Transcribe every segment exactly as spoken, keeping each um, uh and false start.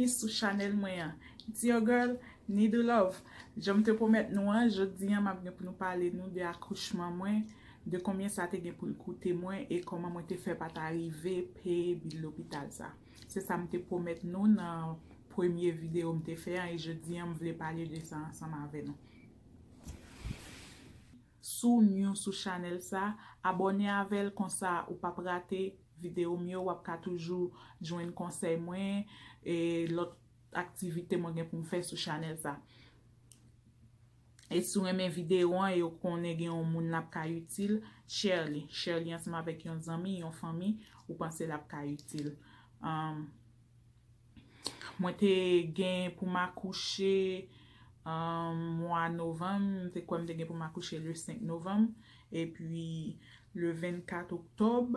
Sou chanèl mwen an. It's your girl, Needle Love. Jan m te pwomèt nou an, jodi an m ap gen pou nou pale nou de akouchman mwen, de konbyen sa te gen pou l koute mwen e kòman mwen te fè pa ta rive peye bil lopital sa. Se sa m te pwomèt nou nan premye videyo m te fè an e jodi an m vle pale de sa ansanm avè nou. Si w new sou chanèl sa, abòne avè l konsa ou p ap rate videyo m yo, w ap ka toujou jwenn konsèy mwen e lòt aktivite mwen gen pou m fè sou chanèl sa. E si w renmen videyo an e w konnen gen yon moun l ap ka itil, share li. Share li ansanm avèk yon zanmi, yon fanmi ou panse l ap ka itil. Um, mwen te gen pou m akouche um, mwa novanm, m te kwè m te gen pou m akouche le senk novanm. Epi le vennkat oktòb,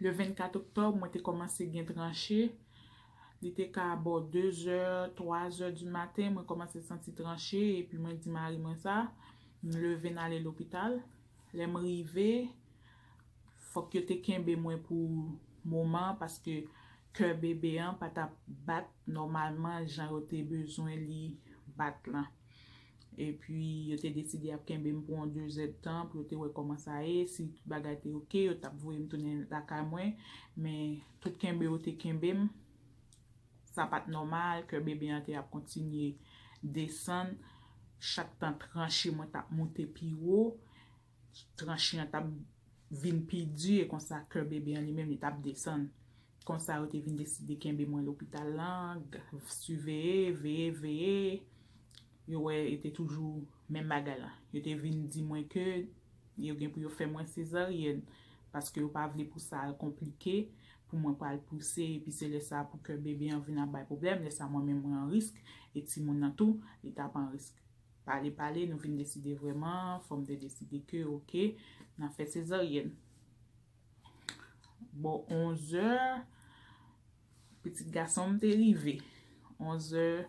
le vennkat oktòb, mwen te kòmanse gen tranche. Li te ka bò de zè, twa zè di maten, mwen kòmanse santi tranche, epi mwen di mari mwen sa, m leve n ale lopital. Lè m rive, fòk yo te kenbe mwen pou moman, paske kè bebe an pa t ap bat nòmalman jan yo te bezwen li bat lan. Epi, yo te deside y ap kenbe m pou yon de zè d tan pou yo te wè kòman sa ye, si tout bagay te oke, yo t ap voye m tounen lakay mwen, men tout kenbe yo te kenbe m, sa pa t nòmal, kè bebe an te ap kontinye desann, chak tan tranche mwen t ap monte pi wo, tranche an t ap vin pi di, e konsa kè bebe an li menm li t ap desann. Konsa yo te vin deside kenbe mwen lopital lan, siveye, veye, veye. Yo wè e te toujou menm bagay la. Yo te vin di mwen ke yo gen pou yo fè mwen sezaryèn, paske yo pa vle pou sa al konplike, pou mwen pral pouse, epi se lè sa pou kè bebe an vin ap bay pwoblèm, lè sa mwen menm mwen an risk, e timoun nan tou, li t ap an risk. Pale, pale, nou vin deside vrèman, fò m te deside ke, oke, n a fè sezaryèn. Bò onzè, pitit gason m te rive. Onzè,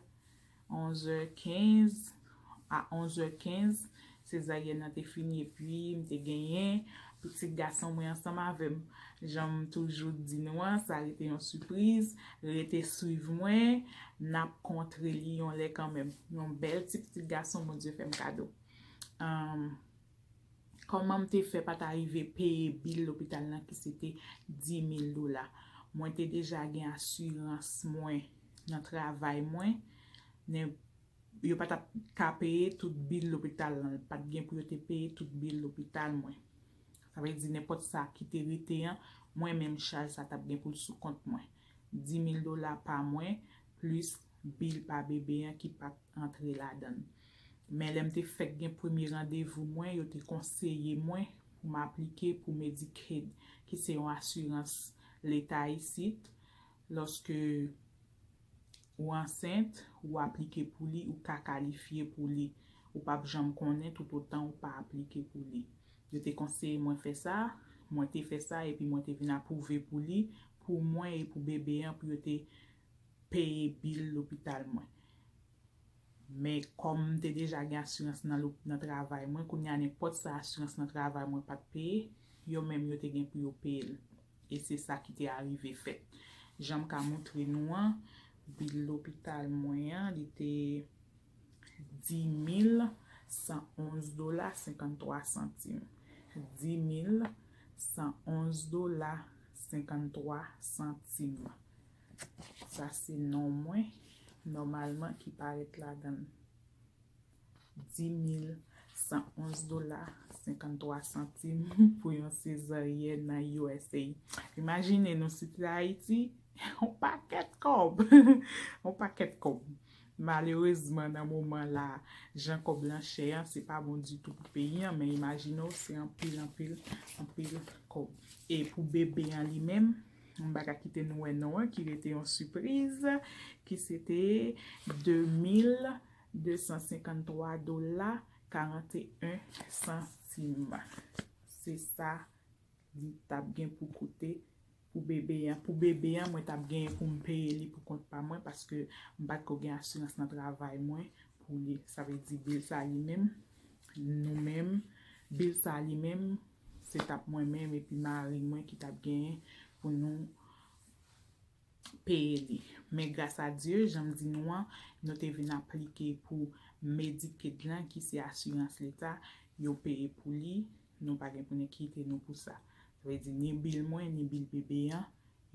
onzè kenz, a onzè kenz, sezaryèn nan te fini, epi m te genyen pitit gason mwen ansanm avè m. Jan m toujou di nou an, sa rete yon sipriz, rete swiv mwen, n ap kontre li yon lè kanmenm. Yon bèl ti pitit gason Bondye fè m kado. Anm, kòman m te fè pa ta rive peye bil lopital lan ki se te dis mil dola? Mwen te deja gen asirans mwen nan travay mwen, men yo pa t ap ka peye tout bil lopital lan, pa t gen pou yo te peye tout bil lopital mwen. Sa vle di nenpòt sa ki te rete an, mwen menm chaj sa t ap gen pou l sou kont mwen. Dis mil dola pa mwen, plis bil pa bebe an ki pa t antre ladan l. Men lè m te fèk gen premye randevou mwen, yo te konseye mwen pou m aplike pou Medicaid, ki se yon asirans leta isit. Lòske ou ansent, ou aplike pou li, ou ka kalifye pou li. Ou p ap janm konnen toutotan ou pa aplike pou li. Yo te konseye mwen fè sa, mwen te fè sa, epi mwen te vin apwouve pou li, pou mwen e pou bebe an, pou yo te peye bil lopital mwen. Men kòm m te deja gen asirans nan, nan travay mwen, kounye a nenpòt sa asirans nan travay mwen pa t peye, yo menm yo te gen pou yo peye l. E se sa ki te arive fèt. Jan m ka montre nou an, bil lopital mwen an, li te dis mil san onz dola senkant twa santim. Dis mil san onz dola senkant twa santim. Sa se non mwen, nòmalman, ki parèt ladan l. Dis mil san onz dola senkant twa santim pou yon sezaryèn nan U S A. Imajine nou si te Ayiti, yon pakèt kòb. Yon pakèt kòb. Malerezman, nan moman la, jan kòb lan chè an, se pa bon ditou pou peyi an, men imajine w, se anpil, anpil, anpil kòb. E pou bebe an li menm, m pa ka kite nou wè non an, ki rete yon sipriz, ki se te de mil de san senkant twa dola karanteyen santim. Se sa li t ap gen pou koute pou bebe an. Pou bebe an, mwen t ap genyen pou m peye li pou kont pa mwen, paske m pa t ko gen asirans nan travay mwen pou li. Sa vle di bil sa li menm, nou menm, bil sa li menm, se t ap mwen menm epi mari mwen ki t ap genyen pou nou peye li. Men gras a Dye, jan m di nou an, nou te vin aplike pou Medicaid lan, ki se asirans leta, yo peye pou li, nou pa gen pou n enkyete nou pou sa. Sa vle di, ni bil mwen, ni bil bebe an,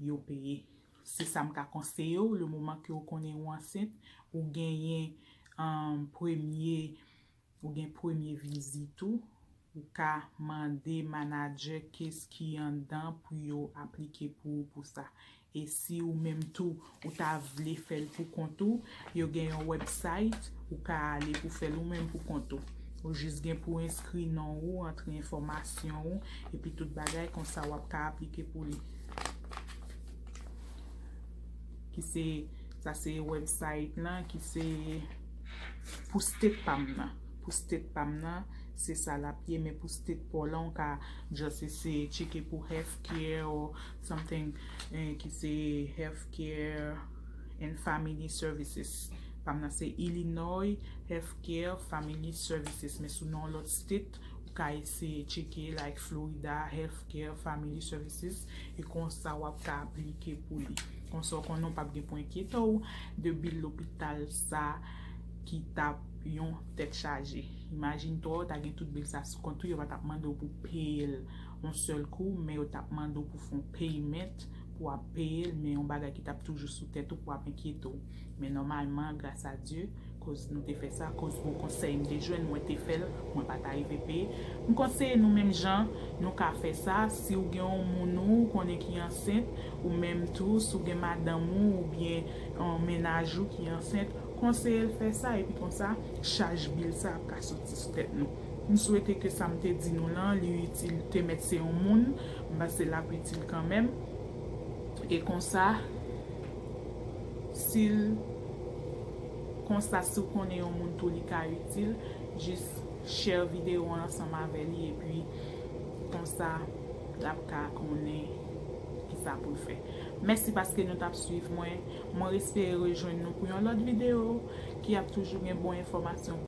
yo peye. Se sa m ka konseye w, le moman ke w konnen ou ansent, ou genyen um, premye, ou gen premye vizit ou, ou ka mande manadjè kes ki anndan pou yo aplike pou ou pou sa. E si ou menm tou, ou ta vle fè l pou kont ou, yo gen yon website, ou ka ale pou fè l ou menm pou kont ou. Ou jis gen pou enskri non ou, antre enfòmasyon ou, epi tout bagay, konsa w ap ka aplike pou li. Ki se, sa se website lan, ki se pou state pa m nan. Pou state pa m nan, se sa l ap ye, men pou state pa w lan, ou ka just eseye tcheke pou healthcare or something, eh, ki se healthcare and family services. Pa m nan se Illinois Healthcare Family Services, men si w nan yon lòt state, ou ka eseye tcheke, like, Florida Healthcare Family Services, e konsa w ap ka aplike pou li. Konsa w konnen w p ap gen pou enkyete w de bil lopital sa ki t ap yon tèt chaje. Imajine twa, w ta gen tout bil sa sou kont ou, yo pa t ap mande w pou peye l yon sèl kou, men yo t ap mande w pou fè yon payment pou w ap peye l, men yon bagay ki t ap toujou sou tèt ou pou w ap enkyete w. Men nòmalman, gras a Dye, koz nou te fè sa, koz bon konsèy m te jwenn, mwen te fè l, mwen pa ta rive peye. M konseye nou menm jan nou ka fè sa, si w gen yon moun ou konnen ki ansent, ou menm tou, si w gen madanm ou oubyen yon mennaj ou ki ansent, konseye l fè sa, epi konsa, chaj bil sa ap ka soti sou tèt nou. M swete ke sa m te di nou lan, li itil, te mèt se yon moun, m panse l ap itil kanmenm. E konsa, si l, konsa, si w konnen yon moun tou li ka itil, jis share videyo an ansanm avè li, epi konsa, l ap ka konnen kisa pou l fè. Mèsi paske nou t ap swiv mwen. Mwen espere rejwenn nou pou yon lòt videyo ki ap toujou gen bon enfòmasyon.